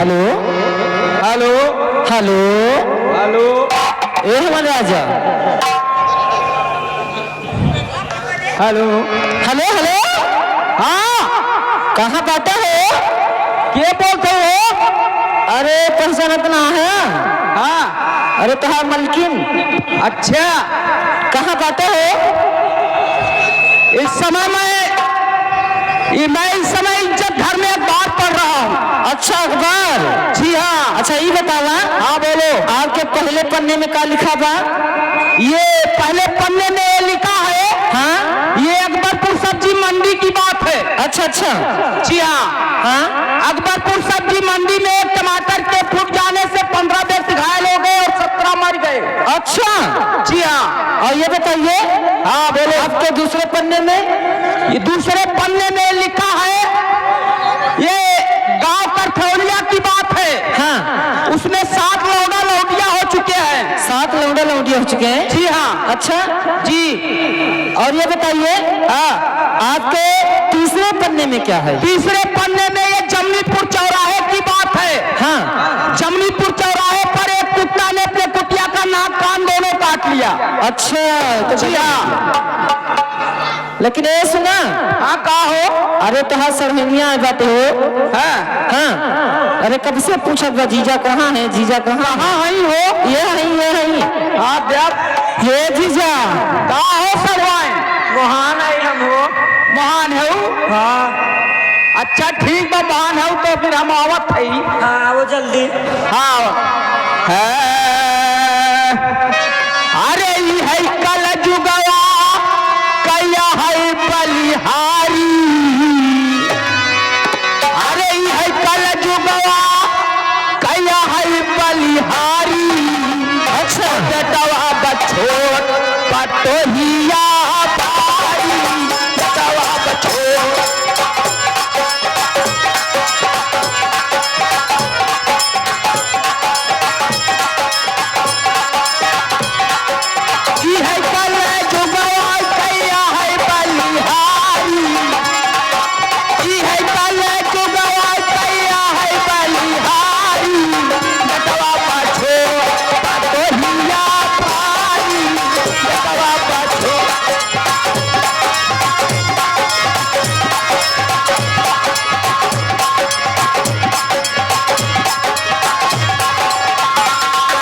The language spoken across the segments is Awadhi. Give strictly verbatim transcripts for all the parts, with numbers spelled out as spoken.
Hello, hello, hello, hello. ए हमार राजा। हेलो। Hello, hello. हाँ। कहाँ बाटा हो? के बोलत हो? अरे, पहचानत ना है? हाँ। अरे, तोहार मलकिन। अच्छा। कहाँ बाटा हो? इस समय मैं, ये मैं इस समय इज्जत घर में अखबार पढ़ रहा हूँ। अच्छा, अखबार? जी हाँ। अच्छा, ये बतावा। हाँ, बोलो। आपके पहले पन्ने में का लिखा बा? ये पहले पन्ने में ये लिखा है, हाँ? ये अकबरपुर सब्जी मंडी की बात है। अच्छा, अच्छा। जी हाँ। हाँ? अकबरपुर सब्जी मंडी में एक टमाटर के फूट जाने से पन्द्रह व्यक्ति घायल हो गए और सत्रह मर गए। अच्छा। जी हाँ। और ये बताइए, हाँ, बोलो। आपके दूसरे पन्ने में? ये दूसरे पन्ने में लिखा है, ये गांव कठौलिया की बात है। हाँ। उसमें सात लौंडा लौंडिया हो चुके हैं। सात लौंडा लौंडिया हो चुके हैं? जी हाँ। अच्छा। जी। और ये बताइए, हाँ। आपके तीसरे पन्ने में क्या है? तीसरे पन्ने में ये जमनीपुर चौराहे की बात है। हाँ। जमनीपुर चौराहे पर एक कुत्ता ने अपने कुतिया का नाक कान दोनों काट लिया। अच्छा, तो जी हाँ। लेकिन ए सुना। हाँ, का हो? अरे तोहार सड़हनिया आए बाटे हो। हाँ। हाँ। अरे कब से पूछत बा, जीजा कहाँ है, जीजा कहाँ है? कहाँ हई हो? ये हई, ये हई। हाँ, द्या। ये जीजा। का हो सड़वाइन? महान आई हम हो। महान है उ? हाँ। अच्छा, ठीक बा, महान है उ तो फिर हम आवत हई। हाँ, आओ जल्दी। हाँ। है। अरे, ई है कल जुगवा, कहिया है बलिहारी। अरे, ई है कल जुगवा, कहिया है बलिहारी। अच्छा। बेटवा बछोट, पतोहिया भारी। बेटवा बछोट। ई है कल जुगवा कहिया है बलिहारी। ई है कल जुगवा कहिया है बलिहारी। बेटवा बछोट पतोहिया भारी। बेटवा बछोट।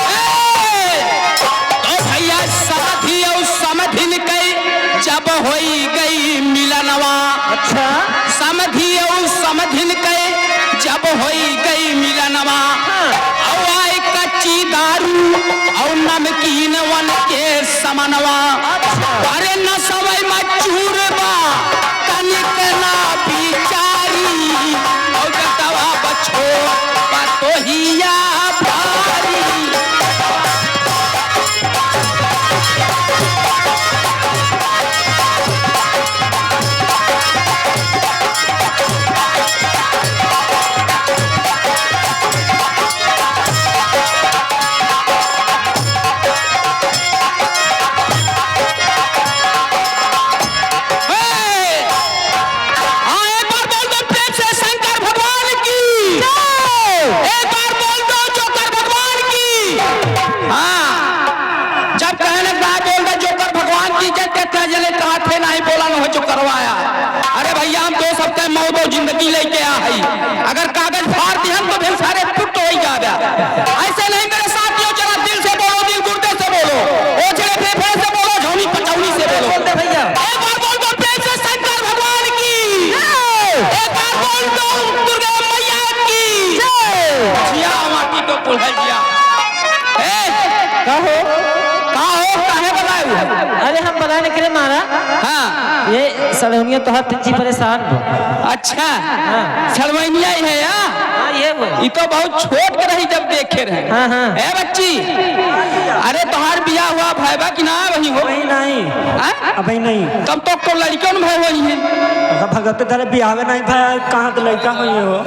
ए, तो भैया, समधी अउ समधिन कई जब होई गई मिलनवा। अच्छा। समधी अउ समधिन कई जब होई गई मिलनवा। हाँ। अउ आई कच्ची दारू अउ नमकीन वन के समनवा। अच्छा। अरे नसवई में चूर बा, तनिक ना बिचारी, औ बेटवा बछोट पतोहिया भारी। हे! हाँ, एक बार बोल दो प्रेम से शंकर भगवान की। जय। एक बार बोल दो जोकर भगवान की। हाँ, जब कहने का बोल दो जोकर भगवान की जय, कितना जने कहा थे नहीं बोला न हो जो करवाया। अरे भैया, हम दो सप्ताह मौत और जिंदगी लेके आ हई। अगर कागज फाड़ दिहन तो फिर सारे फुट हो ही जावे। ऐसे नहीं मेरे साथियों, जरा दिल से बोलो, दिल गुर्दे से बोलो, ओछड़े फेफड़े से बोलो, झौनी पचौनी से बोलो। बोलते भैया। एक बार बोल दो प्रेम से शंकर भगवान की। जय। एक बार बोल दो दुर्गा मैया की। जय। जिया माटी तो कुल है जिया। ए, का हो? का हो, काहे बलाए हो? अरे हम बलाने के लिए मारा। हाँ। ये सड़हुनिया तो हर जी परेशान बा। अच्छा। हाँ। सड़वैनिया ही है या? हाँ, ये वो। ई तो बहुत छोट के रही जब देखे रहे। हाँ, हाँ। ए बच्ची, अरे तोहार बियाह हुआ भय बा कि ना वही हो? अबे नहीं। हाँ? अबे नहीं। तब तो को लड़कियों में भय होई है। अगर भगत तेरे बियाह में नहीं भय, कहाँ के लड़का होई हो?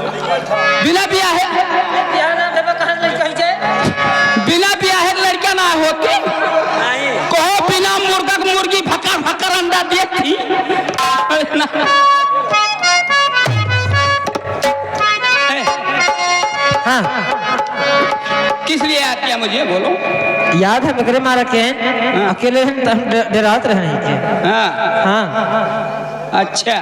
बिना बियाहे, बियाह ना देबे, कहाँ लड़का होई जाए? बिना बियाहे लड़का ना होती। नहीं। कहो बिना मुर्गा के मुर्गी फकर फकर अंडा देती। हाँ, ये बोलो। याद है, मेरे मारा के हाँ। अकेले हम त-, हम डे-, डेरात रहे नहीं के। हाँ। हाँ। अच्छा।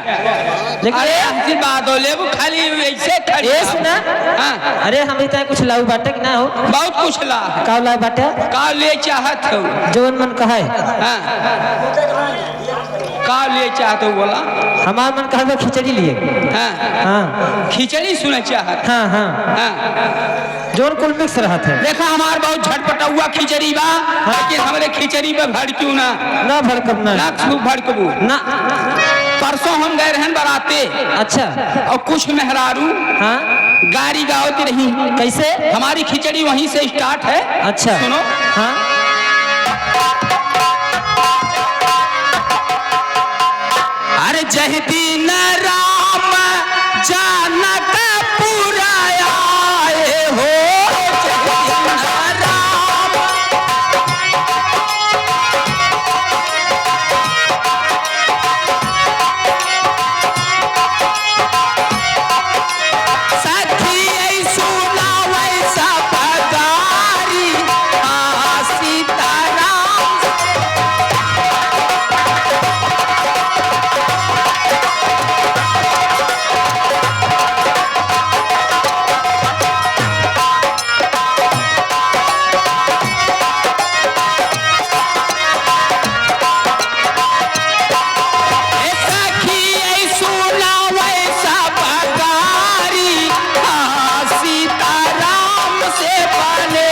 लेकिन अरे, ऐसी बात हो, लेबू खाली ऐसे खड़ी ये हो। सुना? हाँ। अरे, हम इतना कुछ लाऊ बाटे कि ना हो? बहुत कुछ ला है। का लाऊ बाटे? का ले चाहत हो? जवन मन कहा है। हाँ। का ले चाहत हो बोला? हमार मन कहा था खिचड़ी लिए। हाँ। हाँ। खिचड़ी सुने चाहत। हाँ, हाँ। हाँ। जोन कुल mix रहत है। देखा, हमार बहुत झटपटउआ खिचड़ी बा, हाँ। लेकिन हमरे खिचड़ी पे भड़क्यू ना। ना भड़कब ना। ना तू भड़कबू। ना। परसों हम गए रहन बराते। अच्छा। और कुछ मेहरारू हाँ। गारी गावत रही। कैसे? हमारी खिचड़ी वहीं से start है। अच्छा। सुनो। हाँ। अरे जय दिन राम जनकपुर आए हो, जय दिन राम। सखी ऐ सुनावै सब गारी, आ सीताराम। ए सखी, ए सुनावै सब गारी, आ सीताराम से बने।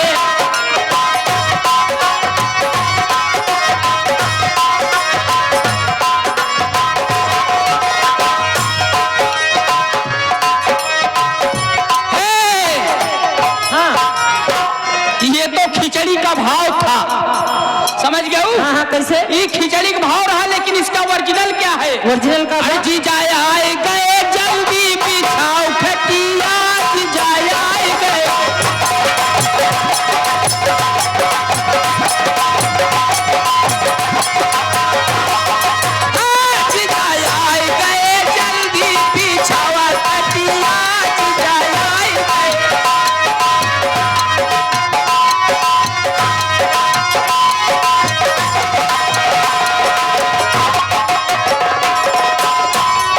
हे! हाँ। ये तो खिचड़ी का भाव था, समझ गए? हाँ, हाँ, कैसे? ये खिचड़ी का भाव रहा, लेकिन इसका original क्या है? Original का अरे था? जीजा आए गए, जल्दी बिछाओ खटिया, जीजा आए गए। जीजा आए गए, जल्दी बिछावा खटिया, जीजा आए गए।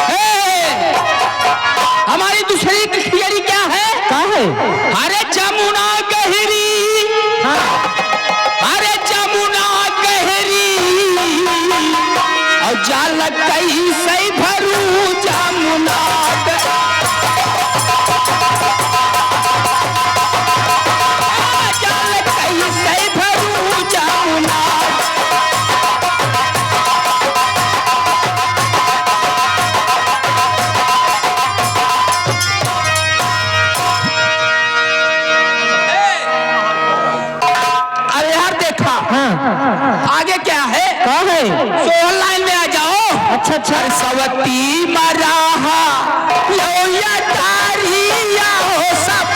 हे! हमारी दूसरी theory क्या है? का है? अरे जमुना गहरी, हाँ। अरे जमुना गहरी, और जाल कैसे भरू जमुना ग-, जाल कैसे भरू जमुना। अरे यार देखा, हाँ। आगे क्या है? का है? सोहर line में आ जाओ। अच्छा, अच्छा। सरस्वती मराहा, लो या तारिया हो सब